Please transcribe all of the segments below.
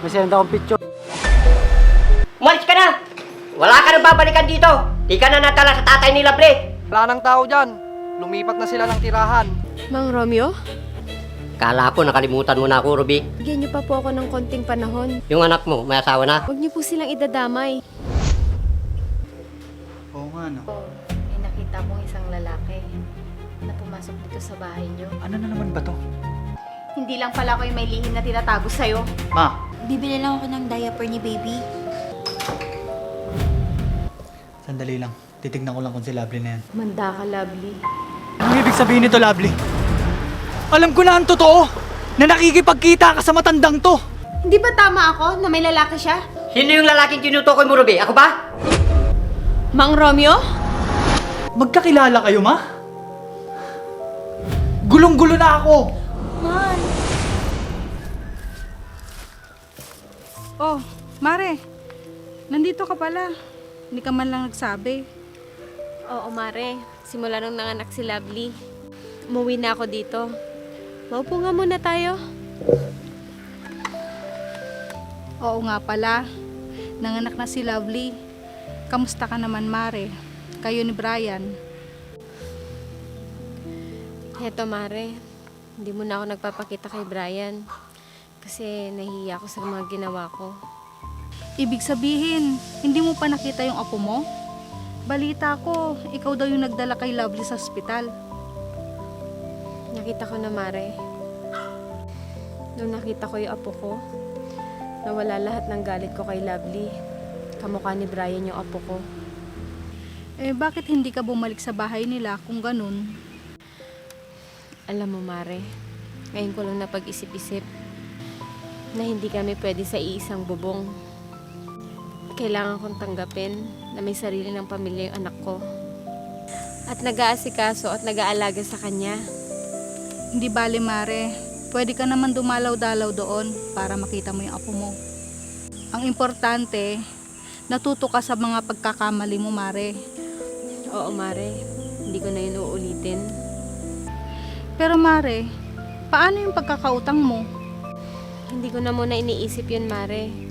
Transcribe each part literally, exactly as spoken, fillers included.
May senda akong picture. Umalis ka na! Wala ka nang babalikan dito! Di ka na nadala sa tatay ni Lovely! Wala nang tao dyan. Lumipat na sila ng tirahan. Mang Romeo? Kala ko nakalimutan mo na ako, Ruby. Bigyan niyo pa po ako ng konting panahon. Yung anak mo, may asawa na? Huwag niyo po silang idadamay. Oo nga, no? May nakita akong isang lalaki na pumasok dito sa bahay niyo. Ano na naman ba to? Hindi lang pala ako yung may lihim na tinatago sa'yo. Ma! Bibili lang ako ng diaper ni baby. Sandali lang. Titignan ko lang kung si Lovely na yan. Manda ka, Lovely. Anong ibig sabihin nito, Lovely? Alam ko na ang totoo na nakikipagkita ka sa matandang to. Hindi ba tama ako na may lalaki siya? Sino yung lalaking tinutukoy mo, Ruby? Ako ba? Mang Romeo? Magkakilala kayo, ma? Gulong-gulo na ako! Man. Oh, Mare, nandito ka pala. Hindi ka man lang nagsabi. Oo, Mare. Simula nung nanganak si Lovely, umuwi na ako dito. Maupo nga muna tayo. Oo nga pala. Nanganak na si Lovely. Kamusta ka naman, Mare? Kayo ni Brian? Heto, Mare. Hindi muna ako nagpapakita kay Brian. Kasi nahihiya ako sa mga ginawa ko. Ibig sabihin, hindi mo pa nakita yung apo mo? Balita ko, ikaw daw yung nagdala kay Lovely sa ospital. Nakita ko na, Mare. Nung nakita ko yung apo ko, nawala lahat ng galit ko kay Lovely. Kamukha ni Brian yung apo ko. Eh, bakit hindi ka bumalik sa bahay nila kung ganun? Alam mo, Mare, ngayon ko lang napag-isip-isip na hindi kami pwede sa iisang bubong. Kailangan kong tanggapin na may sarili ng pamilya yung anak ko. At nag-aasikaso at nag-aalaga sa kanya. Hindi bale, Mare. Pwede ka naman dumalaw-dalaw doon para makita mo yung apo mo. Ang importante, natuto ka sa mga pagkakamali mo, Mare. Oo, Mare. Hindi ko na yun uulitin. Pero, Mare, paano yung pagkakautang mo? Hindi ko na muna iniisip yun, Mare.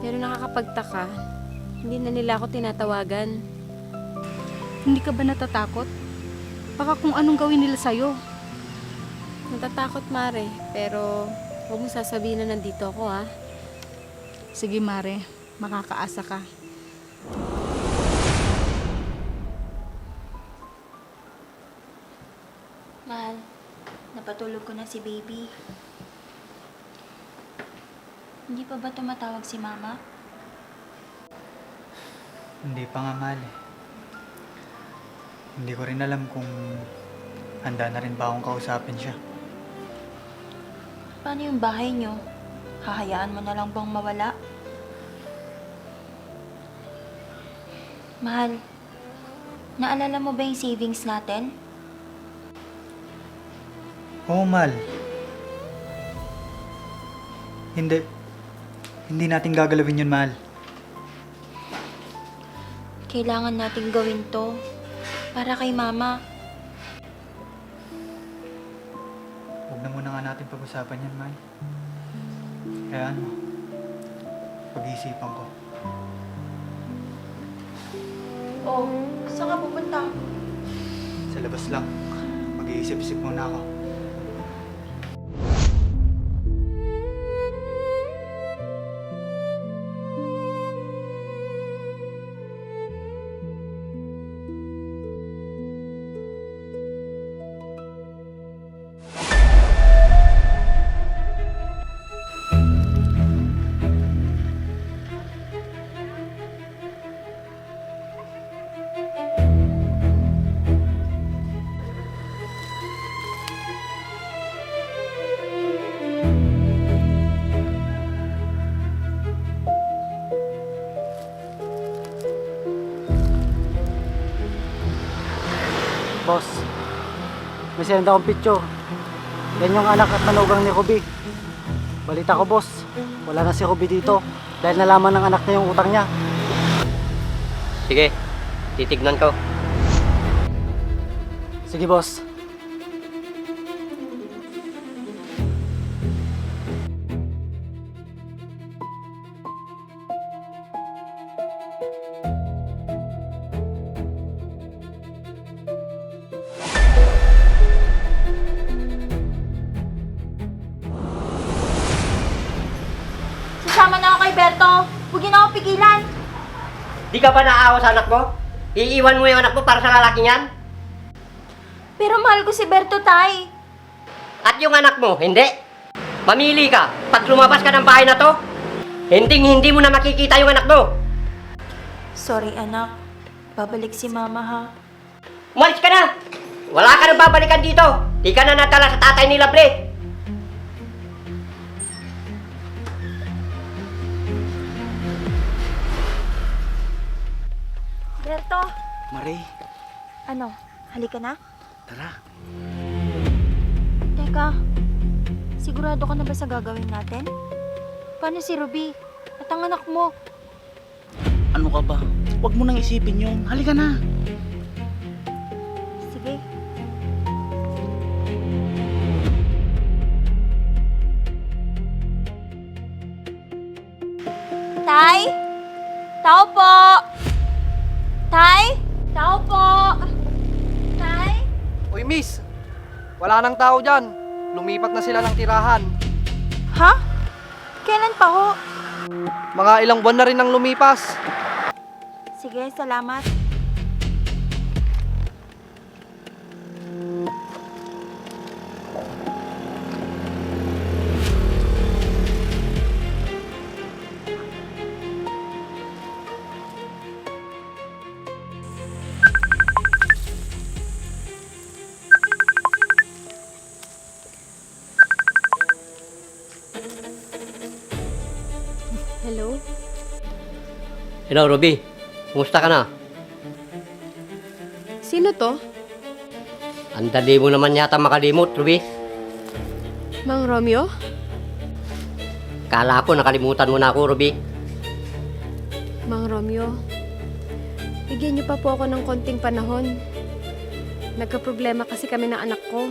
Pero nakakapagtaka, hindi na nila ako tinatawagan. Hindi ka ba natatakot? Baka kung anong gawin nila sa'yo. Natatakot, Mare. Pero huwag mo sasabihin na nandito ako, ha? Sige, Mare. Makakaasa ka. Mahal, napatulog ko na si baby. Hindi pa ba tumatawag si mama? Hindi pa nga, mahal, eh. Hindi ko rin alam kung handa na rin ba akong kausapin siya. Paano yung bahay niyo? Hahayaan mo na lang bang mawala? Mahal, naalala mo ba yung savings natin? Oo, mahal. Hindi. Hindi natin gagalawin yun, mahal. Kailangan natin gawin 'to para kay Mama. Huwag na muna nga natin pag-usapan 'yan, mahal. Kaya ano, pag-iisipan ko. Oh, saan ka pupunta? Sa labas lang. Mag-iisip-isip muna ako. Boss, may send akong picture. Yan yung anak at manugang ni Ruby. Balita ko, boss, wala na si Ruby dito dahil nalaman ng anak niya yung utang niya. Sige, titignan ko. Sige, boss. Ilan? Di ka ba naawa sa anak mo? Iiwan mo yung anak mo para sa lalaki niyan? Pero mahal ko si Berto, Tay. At yung anak mo, hindi? Mamili ka. Pag lumabas ka ng bahay na to, hindi, hindi mo na makikita yung anak mo. Sorry, anak. Babalik si Mama, ha? Umalis ka na! Wala ka nang babalikan dito! Di ka na nadala sa tatay ni Lovely! Berto! Marie. Ano? Halika na? Tara. Teka, sigurado ka na ba sa gagawin natin? Paano si Ruby? At ang anak mo? Ano ka ba? Huwag mo nang isipin yun. Halika na. Sige. Tay? Tao po! Tay? Tao po! Tay? Uy, miss! Wala nang tao dyan. Lumipat na sila ng tirahan. Ha? Kailan pa ho? Mga ilang buwan na rin ang lumipas. Sige, salamat. Hello? Hello, Ruby. Kumusta ka na? Sino to? Ang dali mo naman yata makalimot, Ruby. Mang Romeo? Kala ko nakalimutan mo na ako, Ruby. Mang Romeo, bigyan niyo pa po ako ng konting panahon. Nagkaproblema kasi kami ng anak ko.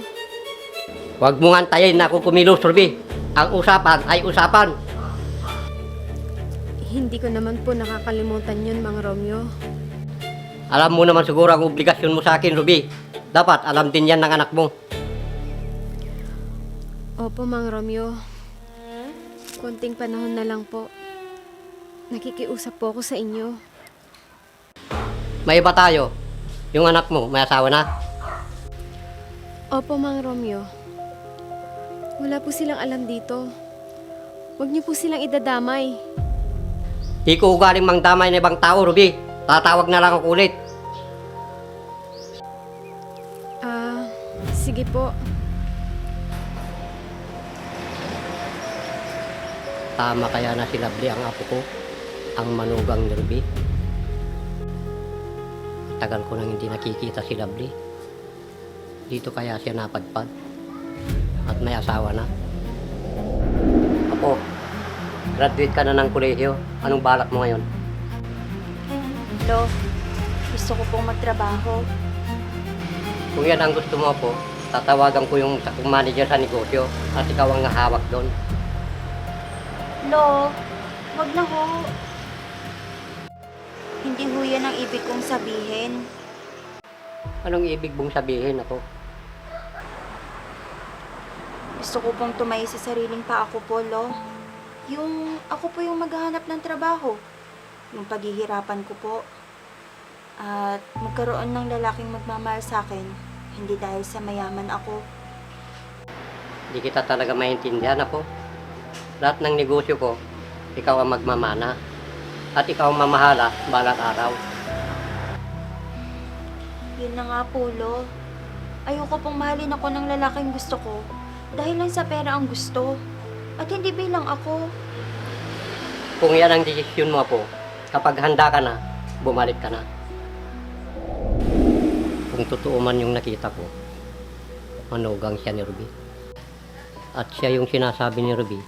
Huwag mo nga antayin na ako kumilos, Ruby. Ang usapan ay usapan. Hindi ko naman po nakakalimutan yun, Mang Romeo. Alam mo naman siguro ang obligasyon mo sa akin, Ruby. Dapat alam din yan ng anak mo. Opo, Mang Romeo. Konting panahon na lang po. Nakikiusap po ako sa inyo. May iba tayo. Yung anak mo, may asawa na? Opo, Mang Romeo. Wala po silang alam dito. Huwag niyo po silang idadamay. Di ko ugaling mangdamay ng ibang tao, Ruby. Tatawag na lang ako ulit. Ah, sige po. Tama kaya na si Lovely ang apo ko, ang manugang ni Ruby? Tagal ko nang hindi nakikita si Lovely. Dito kaya siya napadpad? At may asawa na? Apo, graduate ka na ng kolehiyo. Anong balak mo ngayon? Lo, gusto ko pong magtrabaho. Kung yan ang gusto mo, apo, tatawagan ko yung isa kong manager sa negosyo at ikaw ang hahawak doon. Lo, wag na ho. Hindi ho yan ang ibig kong sabihin. Anong ibig mong sabihin, apo? Gusto ko pong tumayo sa sariling paa ko po, Lo. Yung ako po yung maghahanap ng trabaho. Yung paghihirapan ko po. At magkaroon ng lalaking magmamahal sa akin, hindi dahil sa mayaman ako. Di kita talaga maintindihan, apo. Lahat ng negosyo ko, ikaw ang magmamana. At ikaw ang mamahala balang araw. Yun na nga po, Lo. Ayoko pong mahalin ako ng lalaking gusto ko dahil lang sa pera ang gusto at hindi bilang ako. Kung yan ang desisyon mo, apo, kapag handa ka na, bumalik ka na. Kung totoo man yung nakita ko, manugang siya ni Ruby. At siya yung sinasabi ni Ruby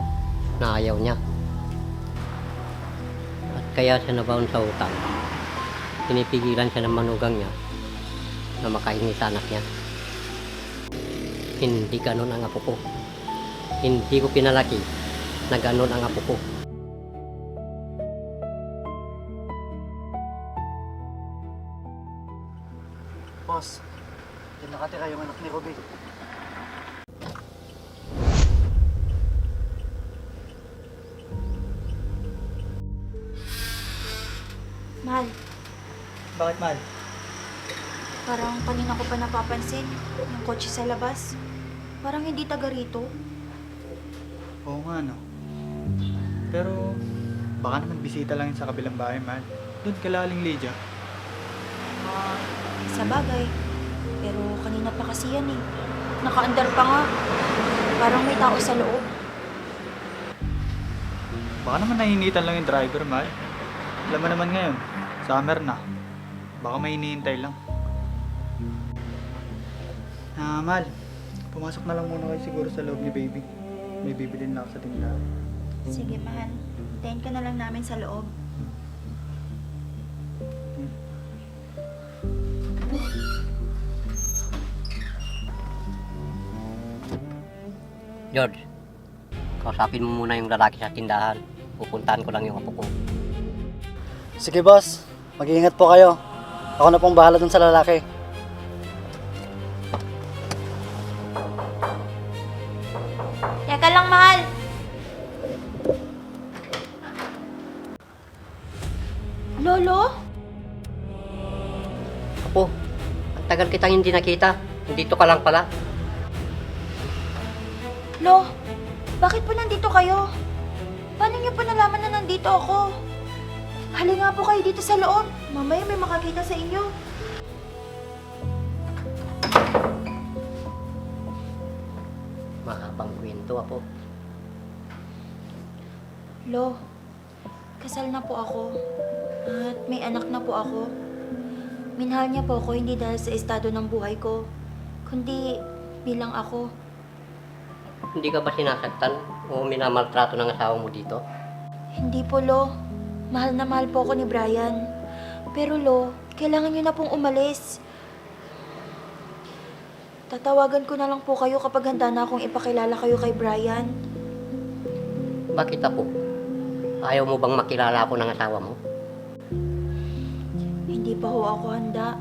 na ayaw niya. At kaya siya nabaon sa utang. Pinipigilan siya ng manugang niya na makahingi sa anak niya. Hindi ganun ang apo ko. Hindi ko pinalaki na ganun ang apo ko. Boss, diyan nakatira yung anak ni Ruby. Bakit, mahal? Parang kanina ko pa napapansin yung kotse sa labas. Parang hindi taga rito. Oo nga, no? Pero baka naman bisita lang yun sa kabilang bahay, mahal. Doon kila Aling Lydia. Ah, sa bagay. Pero kanina pa kasi yan eh. Nakaandar pa nga. Parang may tao sa loob. Baka naman nainitan lang yung driver, mahal. Alam mo naman ngayon, summer na. Baka may hinihintay lang. Ah, mahal, pumasok na lang muna kayo siguro sa loob ni baby. May bibilin lang sa tindahan. Sige, mahal. Hintayin ka na lang namin sa loob. George, kausapin mo muna yung lalaki sa tindahan. Pupuntahan ko lang yung apo ko. Sige, boss. Mag-iingat po kayo. Ako na pong bahala dun sa lalaki. Teka lang, mahal. Lolo? Apo, ang tagal kitang hindi nakita. Nandito ka lang pala. Lo, bakit po nandito kayo? Paano niyo po nalaman na nandito ako? Halika po kayo dito sa loob. Mamaya may makakita sa inyo. Mahabang kwento, apo. Lo, kasal na po ako. At may anak na po ako. Minahal niya po ako hindi dahil sa estado ng buhay ko, kundi bilang ako. Hindi ka ba sinasaktan o minamaltrato ng asawa mo dito? Hindi po, Lo. Mahal na mahal po ako ni Brian. Pero, Lo, kailangan niyo na pong umalis. Tatawagan ko na lang po kayo kapag handa na akong ipakilala kayo kay Brian. Bakit, apo? Ayaw mo bang makilala ako ng asawa mo? Hindi pa ho ako handa.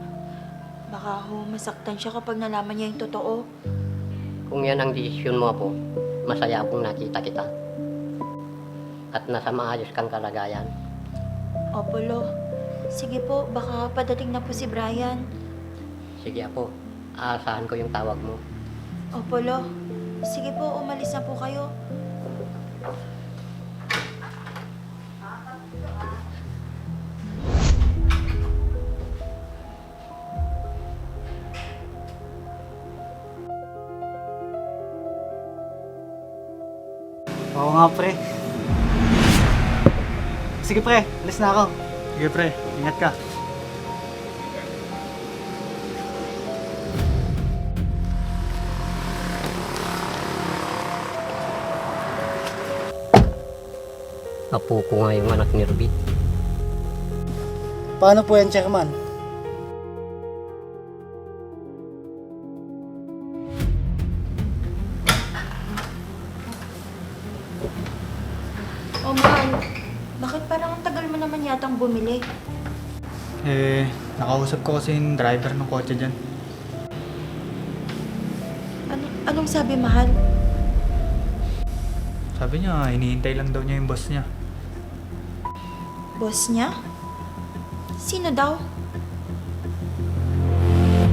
Baka ho masaktan siya kapag nalaman niya yung totoo. Kung yan ang desisyon mo, apo, masaya akong nakita kita. At nasa maayos kang kalagayan. Opo, Lo. Sige po, baka padating na po si Brian. Sige, apo. Aasahan ko yung tawag mo. Opo, Lo. Sige po, umalis na po kayo. Oo nga, pre. Sige, pre. Alis na ako. Sige, pre. Ingat ka. Apo ko nga yung anak ni Ruby. Paano po yan, Chairman? O, mahal, bakit parang ang tagal mo naman yatang bumili? Eh, nakausap ko kasi yung driver ng kotse dyan. Ano, anong sabi, mahal? Sabi niya, hinihintay lang daw niya yung boss niya. Boss niya? Sino daw?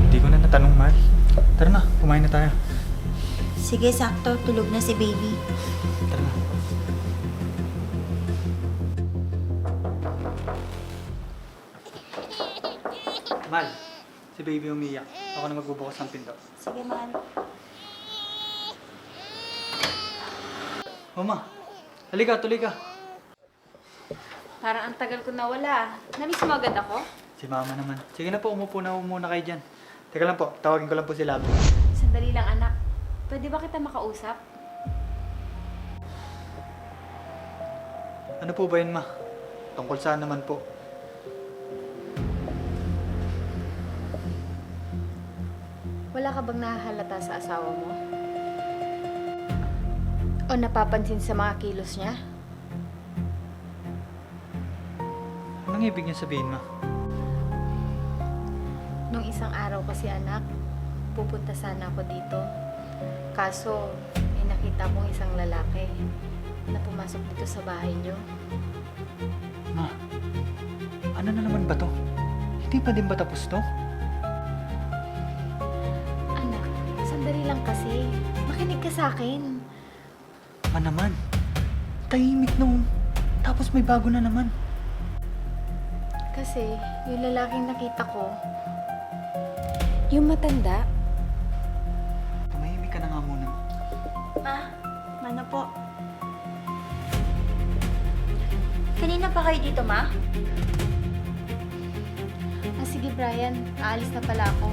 Hindi ko na natanong, mahal. Tara na, kumain na tayo. Sige, sakto. Tulog na si baby. Tara na. Mahal, si baby umiyak. Ako na magbubukas ng pinto. Sige, mahal. O, ma, halika, tuloy ka. Parang ang tagal ko nawala. Namiss mo agad ako? Si mama naman. Sige na po, umupo na muna kayo dyan. Teka lang po, tawagin ko lang po si Labi. Sandali lang, anak. Pwede ba kita makausap? Ano po ba yun, ma? Tungkol saan naman po? Wala ka bang nahahalata sa asawa mo? O napapansin sa mga kilos niya? Anong ibig niya sabihin, ma? Nung isang araw kasi, anak, pupunta sana ako dito. Kaso, may nakita kong isang lalaki na pumasok dito sa bahay niyo. Ma, ano na naman ba to? Di pa din ba tapos to? Anak, sandali lang kasi. Makinig ka sa akin. Ba naman? Tahimik na, oh. Tapos may bago na naman. Kasi, yung lalaking nakita ko, yung matanda. Tumahimik ka na nga muna. Ma, mano po? Kanina pa kayo dito, Ma? Ah, sige, Brian. Aalis na pala ako.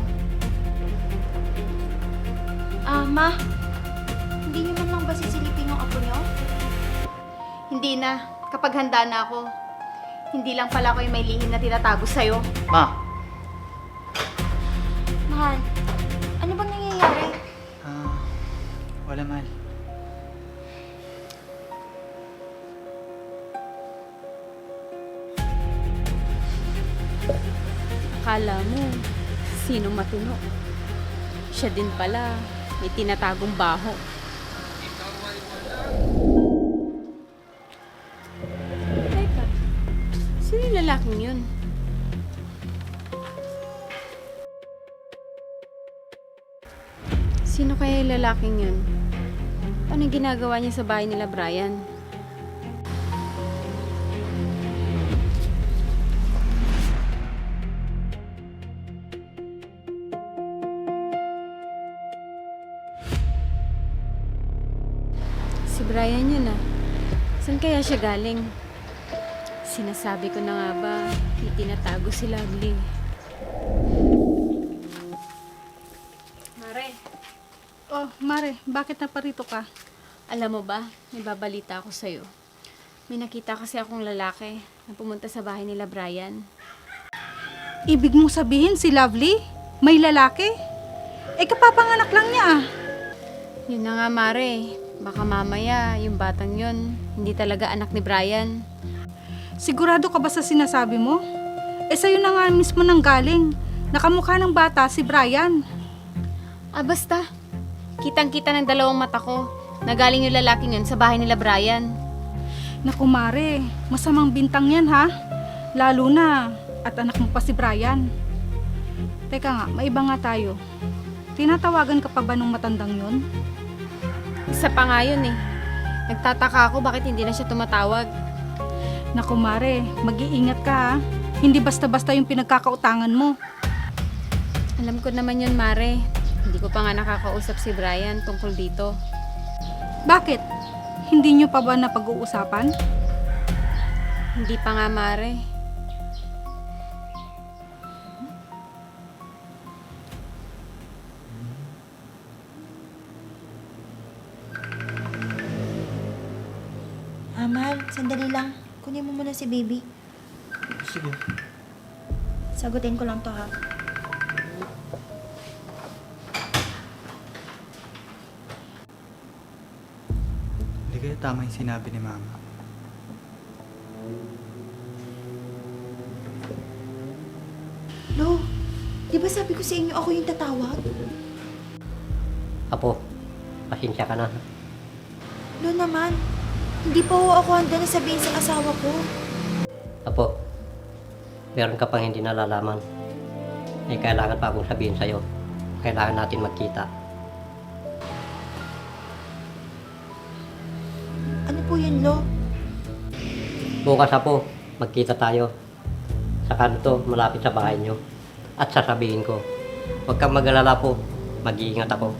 Ah, Ma, hindi niyo man lang ba sisilipin yung apo niyo? Hindi na. Kapag handa na ako. Hindi lang pala ako yung may lihim na tinatago sa'yo. Ma! Mahal, ano bang nangyayari? Ah, wala, mahal. Akala mo, sino matino? Siya din pala, may tinatagong baho. Teka, sino yung lalaking yun? Sino kaya yung lalaking yun? Anong ginagawa niya sa bahay nila Brian? Si Brian yun, ah. Saan kaya siya galing? Sinasabi ko na nga ba, may tinatago si Lovely. Mare. Oh, Mare, bakit naparito ka? Alam mo ba, may babalita ako sa'yo. May nakita kasi akong lalaki na pumunta sa bahay nila Brian. Ibig mong sabihin si Lovely? May lalaki? Eh, kapapanganak lang niya, ah. Yun na nga, Mare. Baka mamaya, yung batang yun, hindi talaga anak ni Brian. Sigurado ka ba sa sinasabi mo? Eh, sa'yo na nga mismo nanggaling. Nakamukha ng bata si Brian. Ah, basta. Kitang-kita ng dalawang mata ko na galing yung lalaking yun sa bahay nila Brian. Naku, Mare, masamang bintang yan, ha? Lalo na at anak mo pa si Brian. Teka nga, maiba nga tayo. Tinatawagan ka pa ba nung matandang yun? Isa pa nga yun, eh. Nagtataka ako bakit hindi na siya tumatawag. Naku, Mare, mag-iingat ka, ha? Hindi basta-basta yung pinagkakautangan mo. Alam ko naman yun, Mare. Hindi ko pa nga nakakausap si Brian tungkol dito. Bakit? Hindi niyo pa ba napag-uusapan? Hindi pa nga, Mare. Ah, mahal, sandali lang. Kunin mo muna si baby. Sige. Sagutin ko lang 'to, ha. Hindi kaya tama yung sinabi ni Mama? Lo, di ba sabi ko sa inyo ako yung tatawag? Apo, pasensya ka na. Lo naman, hindi pa ho ako handa na sabihin sa asawa ko. Apo, meron ka pang hindi nalalaman. May kailangan pa akong sabihin sa'yo. Kailangan natin magkita. Ano po yun, Lo? Bukas, Apo, magkita tayo sa kanto malapit sa bahay niyo. At sasabihin ko, huwag kang mag-alala, Apo. Mag-iingat ako.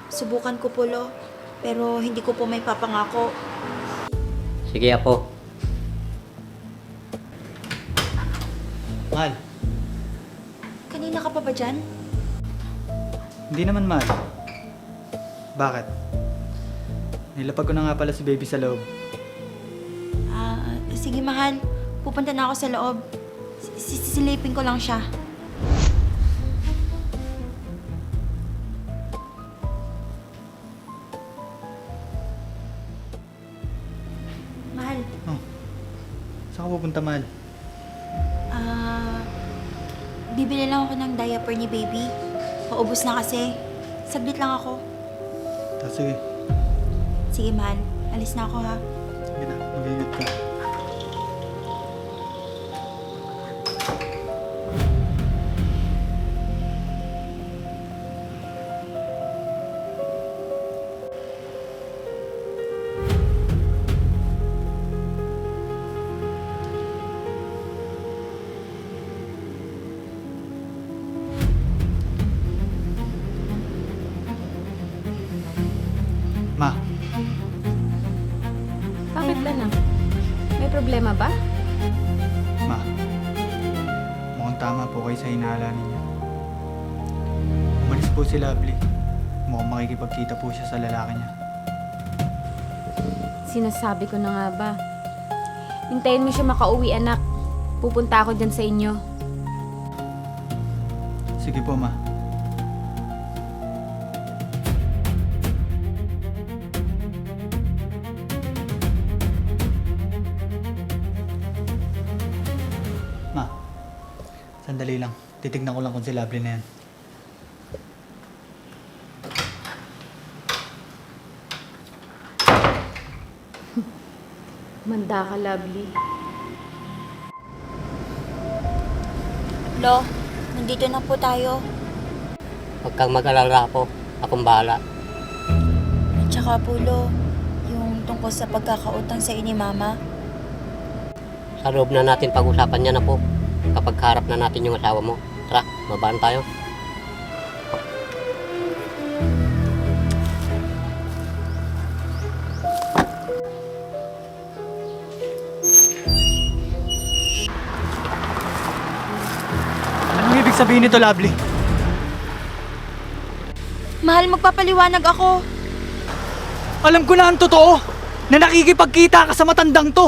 Subukan ko po, Lo. Pero hindi ko po maipapangako. Sige, Apo. Mahal. Kanina ka pa ba dyan? Hindi naman, mahal. Bakit? Nilapag ko na nga pala si baby sa loob. Ah, sige, mahal. Pupunta na ako sa loob. Si-, sisilipin ko lang siya. Mahal. Oh. Saan ka pupunta, mahal? Ah, bibili lang ako ng diaper ni baby. Paubos na kasi. Saglit lang ako. Ah, sige. Sige, mahal. Alis na ako, ha. Sige na. Mag-ingat ka. Ma. Bakit, anak? May problema ba? Ma, mukhang tama po kayo sa hinala ninyo. Umalis po si Lovely. Mukhang makikipagkita po siya sa lalaki niya. Sinasabi ko na nga ba? Hintayin mo siya makauwi, anak. Pupunta ako dyan sa inyo. Sige po, ma. Ma, sandali lang. Titignan ko lang kung si Lovely na yan. Manda ka, Lovely. Lo, nandito na po tayo. Huwag kang mag-alala, apo. Akong bahala. At saka po, Lo, yung tungkol sa pagkakautang sa ni Mama. Sa loob na natin pag-usapan yan, apo. Kapag harap na natin yung asawa mo. Tara, babaan tayo. Anong ibig sabihin nito, Lovely? Mahal, magpapaliwanag ako. Alam ko na ang totoo, na nakikipagkita ka sa matandang to.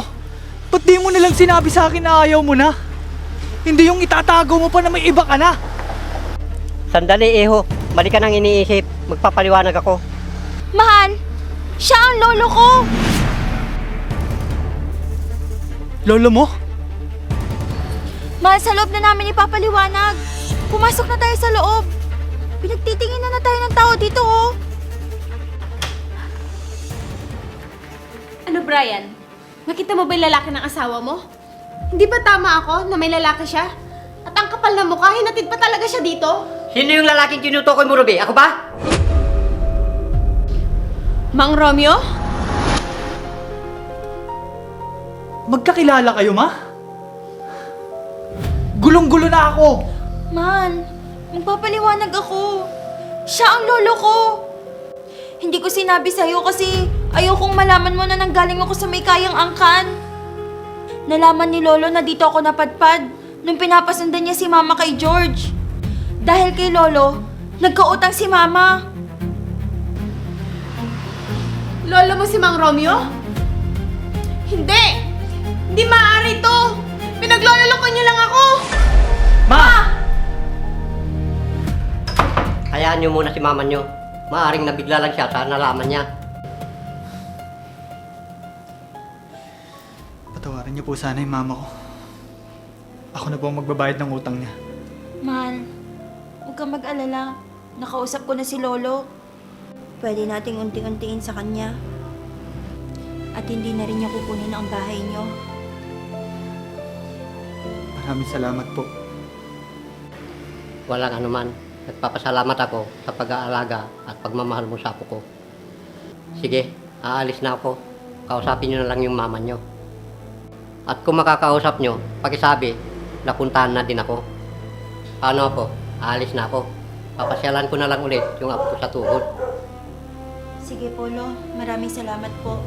Ba't di mo nilang sinabi sa akin na ayaw mo na? Hindi yung itatago mo pa na may iba ka na. Sandali, iho. Mali ka nang iniisip. Magpapaliwanag ako. Mahal, siya ang lolo ko. Lolo mo? Mahal, sa loob na namin ipapaliwanag. Pumasok na tayo sa loob. Pinagtitinginan na tayo ng tao dito, oh. Ano, Brian? Nakita mo ba yung lalaki ng asawa mo? Hindi ba tama ako na may lalaki siya? At ang kapal na mukha, hinatid pa talaga siya dito? Sino yung lalaking tinutukoy mo, Ruby? Ako ba? Mang Romeo? Magkakilala kayo, ma? Gulong-gulo na ako! Mahal, magpapaliwanag ako. Siya ang lolo ko. Hindi ko sinabi sa'yo kasi ayokong malaman mo na nanggaling ako sa may kayang angkan. Nalaman ni Lolo na dito ako napadpad nung pinapasundan niya si Mama kay George. Dahil kay Lolo, nagkautang si Mama. Lolo mo si Mang Romeo? Hindi! Hindi maaari ito! Pinaglololoko niya lang ako! Ma! Hayaan niyo muna si mama niyo. Maaring nabigla lang siya sa nalaman niya. Patawarin niyo po sana yung mama ko. Ako na po ang magbabayad ng utang niya. Mahal, huwag kang mag-alala. Nakausap ko na si Lolo. Pwede nating unti-untiin sa kanya. At hindi na rin niya kukunin ang bahay niyo. Maraming salamat po. Walang anuman. Nagpapasalamat ako sa pag-aalaga at pagmamahal mo sa apo ko. Sige, aalis na ako. Kausapin niyo na lang yung mama niyo. At kung makakausap niyo, pakisabi, napuntahan na din ako. Paano, apo? Aalis na ako. Papasyalan ko na lang ulit yung apo ko sa tuhod. Sige po, Lo. Maraming salamat po.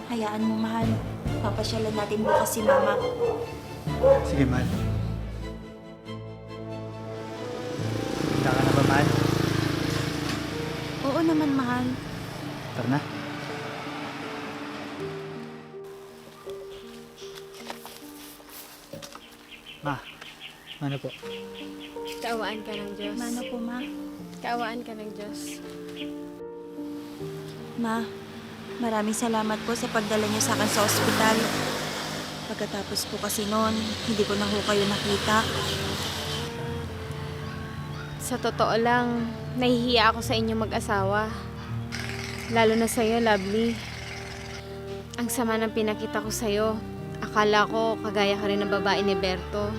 Hayaan mo, mahal. Papasyalan natin bukas si Mama. Sige, mahal. Handa ka na ba, mahal? Oo naman, mahal. Tara na. Ma, ano po? Kaawaan ka ng Diyos. Mano po, Ma? Kaawaan ka ng Diyos. Ma, maraming salamat po sa pagdala niyo sa akin sa ospital. Pagkatapos po kasi noon, hindi ko na ho kayo nakita. Sa totoo lang, nahihiya ako sa inyo mag-asawa. Lalo na sa'yo, Lovely. Ang sama ng pinakita ko sa'yo. Akala ko kagaya ka rin ng babae ni Berto.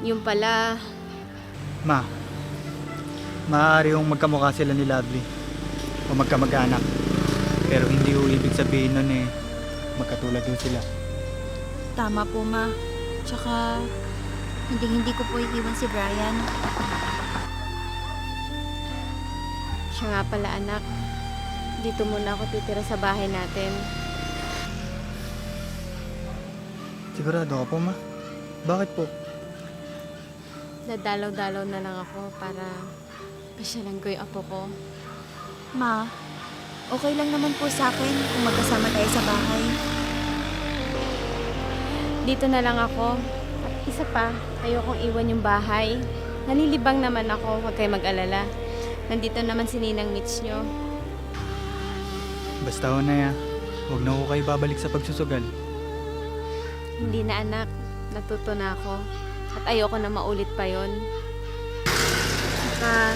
Yung pala, Ma, maaari hong magkamukha sila ni Lovely o magkamag-anak. Pero hindi ho ibig sabihin nun eh, magkatulad ho sila. Tama po, Ma. Tsaka, hindi, hindi ko po iiwan si Brian. Siya nga pala, anak. Dito muna ako titira sa bahay natin. Sigurado ka po, Ma? Bakit po? Dadalaw-dalaw na lang ako para pasyalan ko yung apo ko. Ma, okay lang naman po sa akin kung magkasama tayo sa bahay. Dito na lang ako. At isa pa, ayokong iwan yung bahay. Nalilibang naman ako, huwag kayo mag-alala. Nandito naman si Ninang Mitch nyo. Basta ho, Nay, ah. Huwag na ho kayo babalik sa pagsusugal. Hindi na, anak. Natuto na ako. At ayoko na maulit pa yon. Saka,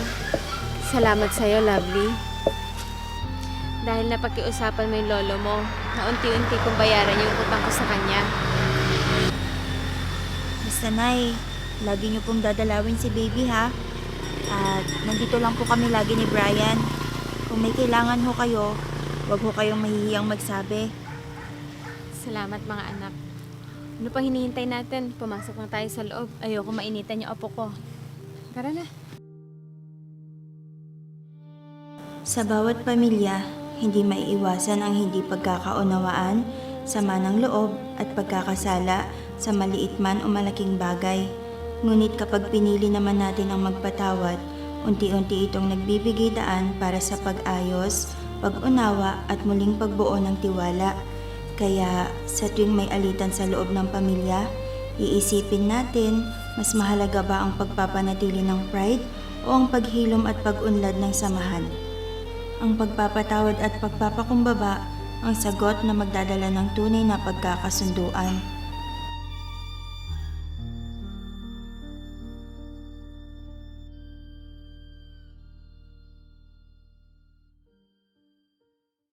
salamat sa'yo, Lovely. Dahil napakiusapan mo yung lolo mo, na unti-unti kong bayaran yung utang ko sa kanya. Basta, Nay, lagi niyo pong dadalawin si baby, ha? At nandito lang po kami lagi ni Brian. Kung may kailangan ho kayo, huwag ho kayong mahihiyang magsabi. Salamat, mga anak. Ano pang hinihintay natin? Pumasok na tayo sa loob. Ayoko mainitan yung apo ko. Tara na. Sa bawat pamilya, hindi maiiwasan ang hindi pagkakaunawaan, sama ng loob, at pagkakasala sa maliit man o malaking bagay. Ngunit kapag pinili naman natin ang magpatawad, unti-unti itong nagbibigay daan para sa pag-ayos, pag-unawa, at muling pagbuo ng tiwala. Kaya, sa tuwing may alitan sa loob ng pamilya, iisipin natin, mas mahalaga ba ang pagpapanatili ng pride o ang paghilom at pag-unlad ng samahan? Ang pagpapatawad at pagpapakumbaba ang sagot na magdadala ng tunay na pagkakasunduan.